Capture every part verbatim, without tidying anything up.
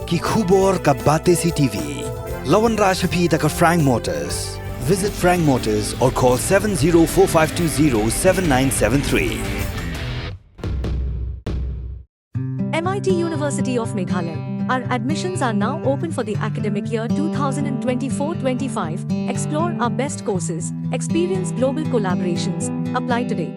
Ki khubor ka Batesi T V. La wanrah sha phi da ka Frank Motors. Visit Frank Motors or call seven zero four five two zero seven nine seven three. M I T University of Meghalaya. Our admissions are now open for the academic year two thousand twenty-four twenty-five. Explore our best courses, experience global collaborations. Apply today.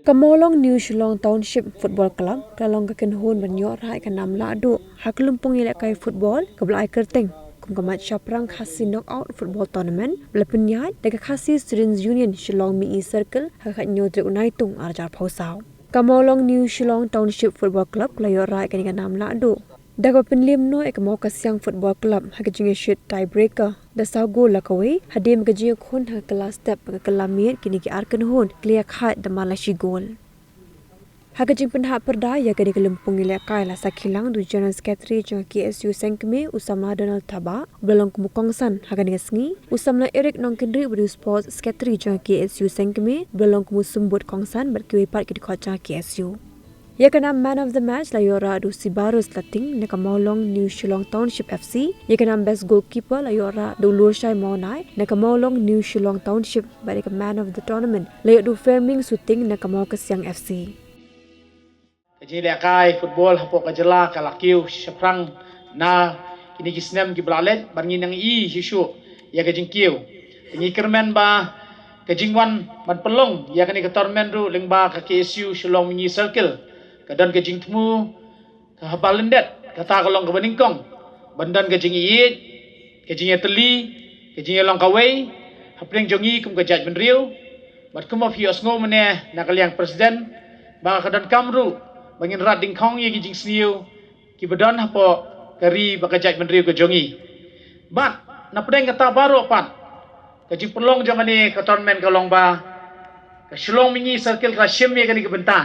Ka Mawlong New Shillong Township Football Club ka la long ka kynhun ban ïoh rah ïa ka nam lahduh ha ka lympung ïalehkai football kaba la ai kyrteng kum ka Mait Shaphrang Khasi Knockout Football Tournament, ba la pynïaid da ka Khasi Students Union Shillong Mihngi Circle ha ka khathynñiew tarik u Naitung arhajar arphew saw. Ka Mawlong New Shillong Township Football Club ka la ïoh rah ïa kane ka nam lahduh da kaba pynliem noh ïa ka Mawkasiang Football Club ha ka jingïashit tiebreaker da saw gol la kawei, hadien ba ka jingïakhun ha ka kylla step bad ka kylla miet kine ki ar kynhun ki la ïakhaid da man la shi gol. Ha ka jingpynhap pyrda ïa kane ka lympung ïalehkai la sakhi lang da u General Secretary jong ka K S U Sengkmie, u samla Donald Thabah, uba la long kum u kongsan ha kane ka sngi, u samla Eric Nongkynrih uba dei u Sports Secretary jong ka K S U Sengkmie, uba la long kum u symbud kongsan bad kiwei pat ki dkhot jong ka K S U. Ïa ka nam Man of the Match la ïoh rah da u Sibarus Lating na ka Mawlong New Shillong Township F C. Ïa ka nam Best Goalkeeper la ïoh rah da u Lurshai Mawnai na ka Mawlong New Shillong Township, bad ïa ka Man of the Tournament la ïoh da u Ferming Suting na ka Mawkasiang F C. Ka jingïalehkai football hapoh ka jylla ka la kiew shaphrang na kine ki snem kiba la leit, bad ngi nang ïohi shuh shuh ïa ka jingkiew. Te ngi kyrmen ba ka jingwan ban pynlong ïa kane ka tournament ruh lyngba ka K S U Shillong Mihngi Circle ka don ka jingthmu kaba lyndet, kata ka long kaba nyngkong ban don ka jingïeit, ka jingïatylli, ka jingïalong kawei hapdeng jong ngi kum ka jaitbynriew. Bad kumba phi ïohsngew mynne na ka liang president, ba ka donkam ruh ba ngin rat dyngkhong ïa ki jingsniew kiba don hapoh ka ri bad ka jaitbynriew ka jong ngi. Bad napdeng kata baroh pat, ka jingpynlong jong kane ka tournament ka long ba ka Shillong Mihngi Circle ka la shim ïa kane ka bynta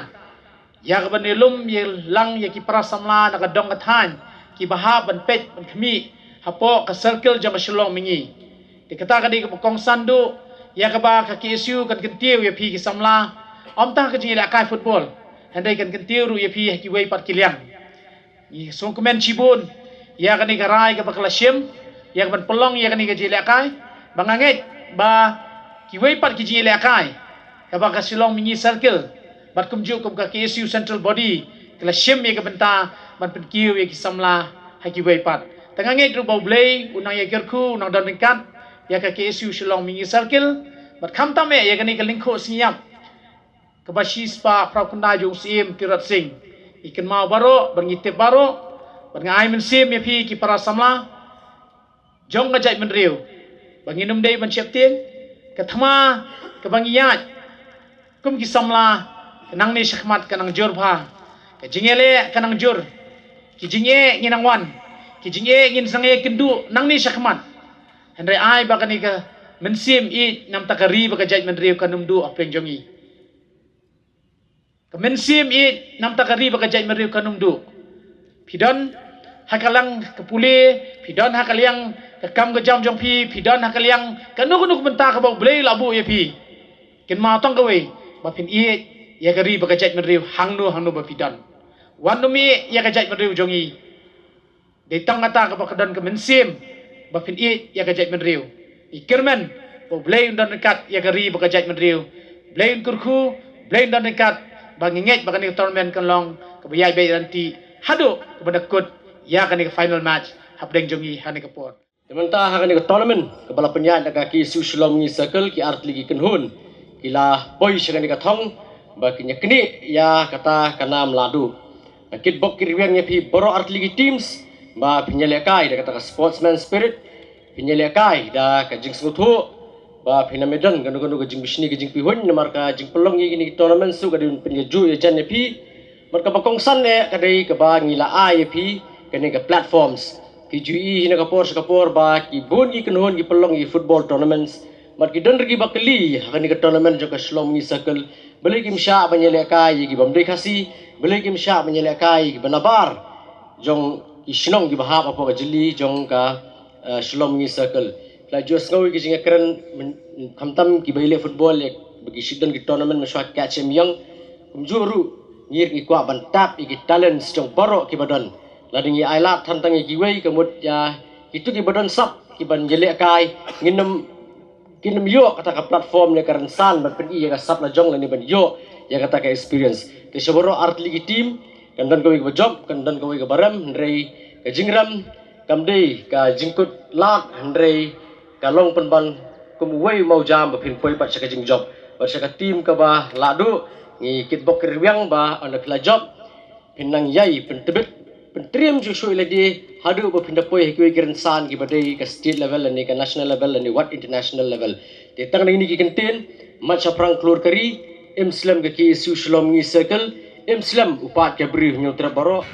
ïa kaban ïalum ïalang ïa ki para samla na ka dong ka thaiñ kiba hap ban peit ban khmih hapoh ka circle jong ka Shillong Mihngi. Te kata ka dei kaba kongsan duh ïa kaba ka K S U kan kyntiew ïa phi ki samla, ym tang ha ka jingïalehkai football, hynrei kan kyntiew ruh ïa phi ha kiwei pat ki liang. Ngi sngewkmen shibun ïa kane ka rai kaba ka la shim ïa kaban pynlong ïa kane ka jingïalehkai, ba nga ngeit ba kiwei pat ki jingïalehkai kaba ka Shillong Mihngi Circle bad kumjuh kum ka K S U Central Body ka la shim ïa ka bynta ban pynkiew ïa ki samla ha kiwei pat. Te nga ngeit ruh ba U Blei un nang ïakyrkhu, un nang don ryngkat ïa ka K S U Shillong Mihngi Circle. Bad khamtam eh ïa kane ka lyngkhuh sngi ïap kaba shispah phra khyndai jong u Syiem Tirot Sing. Ngi kynmaw baroh bad ngi tip baroh bad nga ai mynsiem ïa phi ki para samla jong ka jaitbynriew ba ngin ym dei ban sheptieng. Ka thma kaba ngi ïaid kum ki samla ka nangne shakhmat ka nang jur bha. Ka jingïaleh ka nang jur. Ki jingeh ngin nang wan, ki jingeh ngin sa ïakynduh nangne shakhmat. Hynrei ai ba kane ka mynsiem ïeit namar ka ri bad ka jaitbynriew kan ym duh hapdeng jong ngi. Ka mynsiem ïeit namar ka ri bad ka jaitbynriew kan ym duh. Phi don ha ka liang ka pule, phi don ha ka liang ka kam ka jam jong phi, phi don ha ka liang kano kano ka bynta kaba U Blei u la buh ïa phi, kynmaw tang kawei, ba phin ïeit ïa ka ri bad ka jaitbynriew hangno hangno ba phi don. Wat nym ïeit ïa ka jaitbynriew jong ngi. Dei tang kata kaba ka don ka mynsiem ba phin ïeit ïa ka jaitbynriew. Ngi kyrmen ba U Blei un don ryngkat ïa ka ri bad ka jaitbynriew. Blei un kyrkhu, Blei un don ryngkat, ba ngi ngeit ba kane ka tournament kan long kaba ïaid beit ryntih haduh kaba da kut ïa kane ka final match hapdeng jong ngi ha kane ka por. Te mynta ha kane ka tournament kaba la pynïaid da ka K S U Shillong Mihngi Circle, ki artylli ki kynhun ki la poi sha kane ka thong ba kin ïa knieh ïa kata ka nam lahduh. Nga kitbok kitrwiang ïa phi baroh artylli ki teams ba phin ïalehkai da kata ka sportsman spirit, phin ïalehkai da ka jingsngewthuh ba phin ym don kano kano ka jingbishni ka jingpihuiñ namar ka jingpynlong ïa kine ki tournament shuh ka dei ban pynïajuh ïajan ïa phi. Bad kaba kongsan eh ka dei kaba ngi la ai ïa phi kane ka platforms. Phi ju i hi na ka por sha ka por ba ki bun ki kynhun ki pynlong ïa ki football tournaments. Bad ki don ruh kiba kylli ha kane ka tournament jong ka Shillong Mihngi Circle, balei kim shah ban ïalehkai ïa ki bym dei Khasi, balei kim shah ban ïalehkai ïa kiba nabar jong ki shnong kiba hap hapoh ka jylliew jong ka, eh, Shillong Mihngi Circle. Phi la ju sngew ïa ki jingkren, khamtam kiba ïaleh football, ïa ba ki shu don ki tournament mynshuwa Catch M Young. Kumjuh ruh ngi ruh ngi kwah ban tap ïa ki talents jong baroh kiba don. Lada ngi ai lad than tang ïa kiwei, ka mut ïa kito kiba don sap kiban ïalehkai, ngin ym, ngin ym ïoh kata ka platform ne ka rynsan ban pyni ïa ka sap la jong lane ban ïoh ïa kata ka experience. Te sha baroh artylli ki team, kan don kawei kaba jop, kan don kawei kaba rem, hynrei ka jingrem kam dei ka jingkut lad, hynrei ka long pynban kum uwei u mawjam ba phin poi pat sha ka jingjop. Bad sha ka team kaba lah duh, ngi kitbok kitrwiang ba ynda phi la jop, phin nang ïai pyntbit, pyntriem shuh shuh ïa lade haduh ba phin da poi ha kiwei ki rynsan kiba dei ka state level lane ka national level lane wat international level. Te tang na kine ki kyntien, mat shaphrang khlur ka ri, im slem ka K S U Shillong Circle, im slem u paid ka Bri u Hynñiewtrep baroh.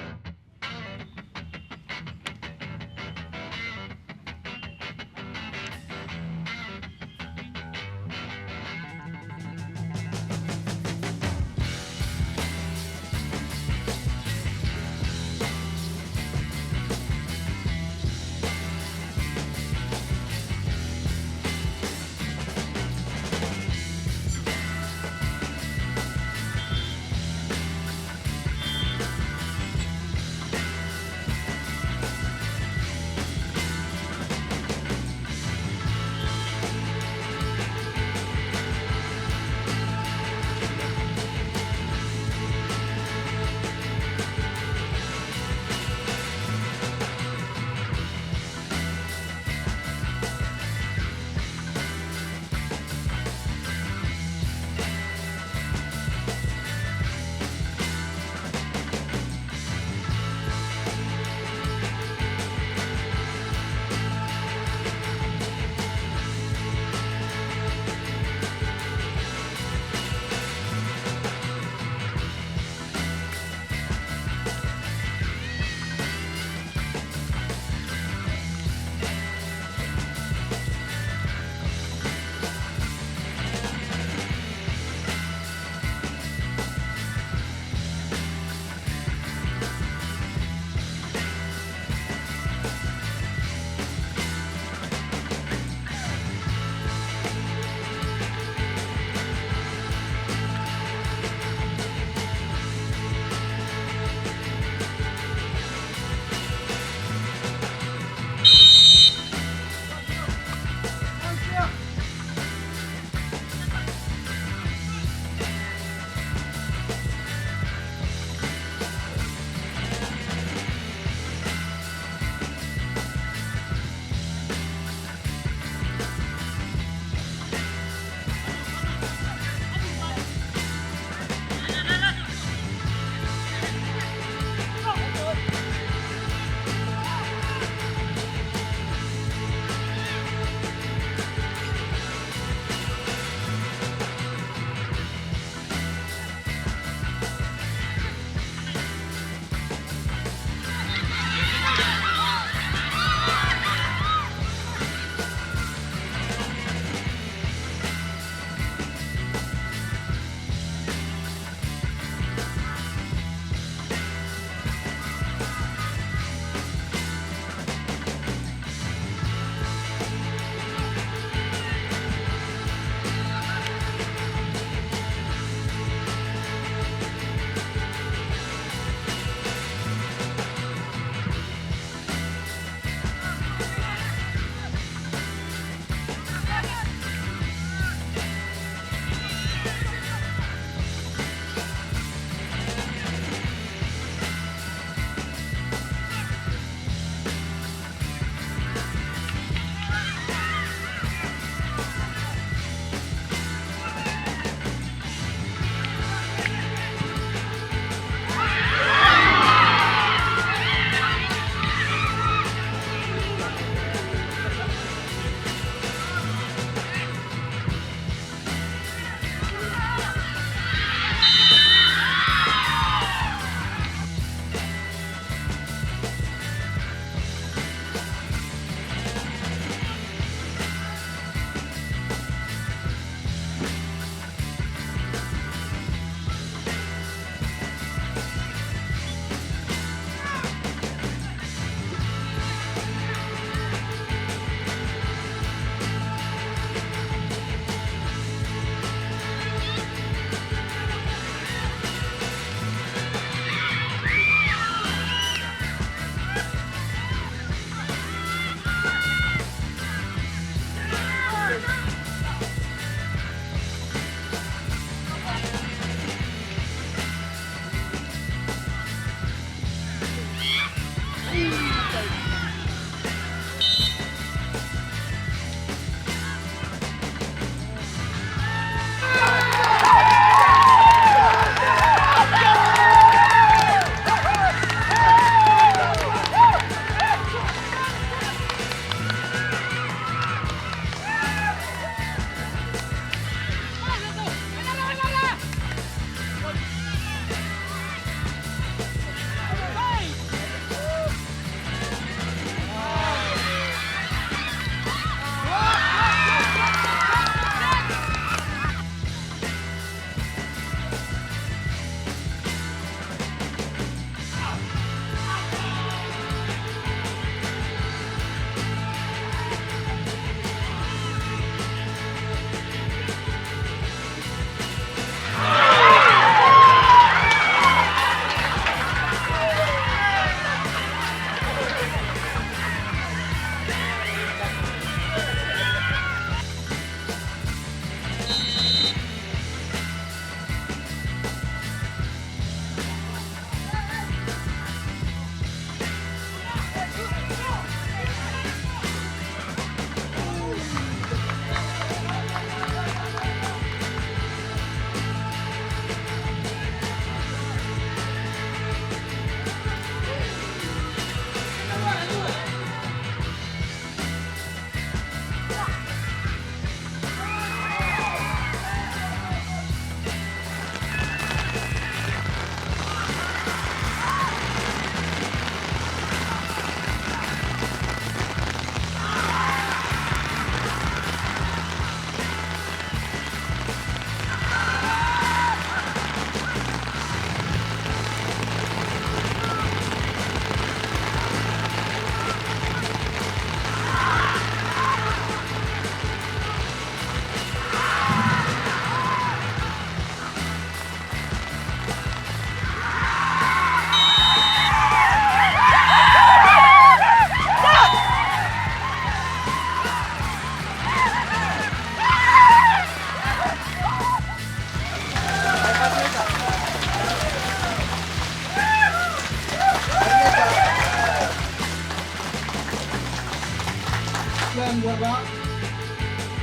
Warbah,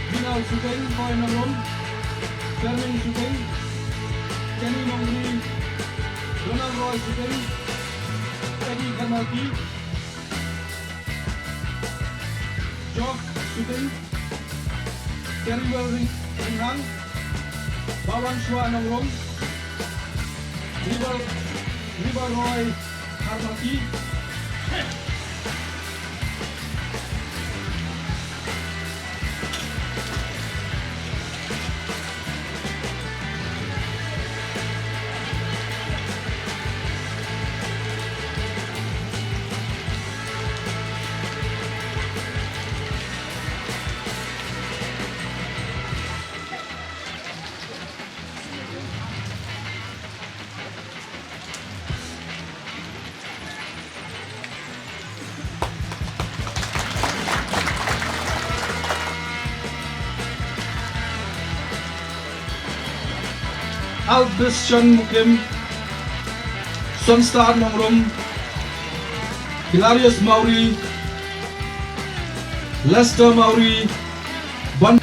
Binal Suting, Roy Nongrum, Shermin Suting, Kenny Nongri, Donald Roy Suting, Eddie Kharmalki, Josh Suting, Terry Ring-, Ringhang, Bawan Shwa Nongrum, River, River Roy Kharmalki. Albiston Mukim, Sonstad Nongrum, Hilarius Mawrie, Lester Mawrie, Ban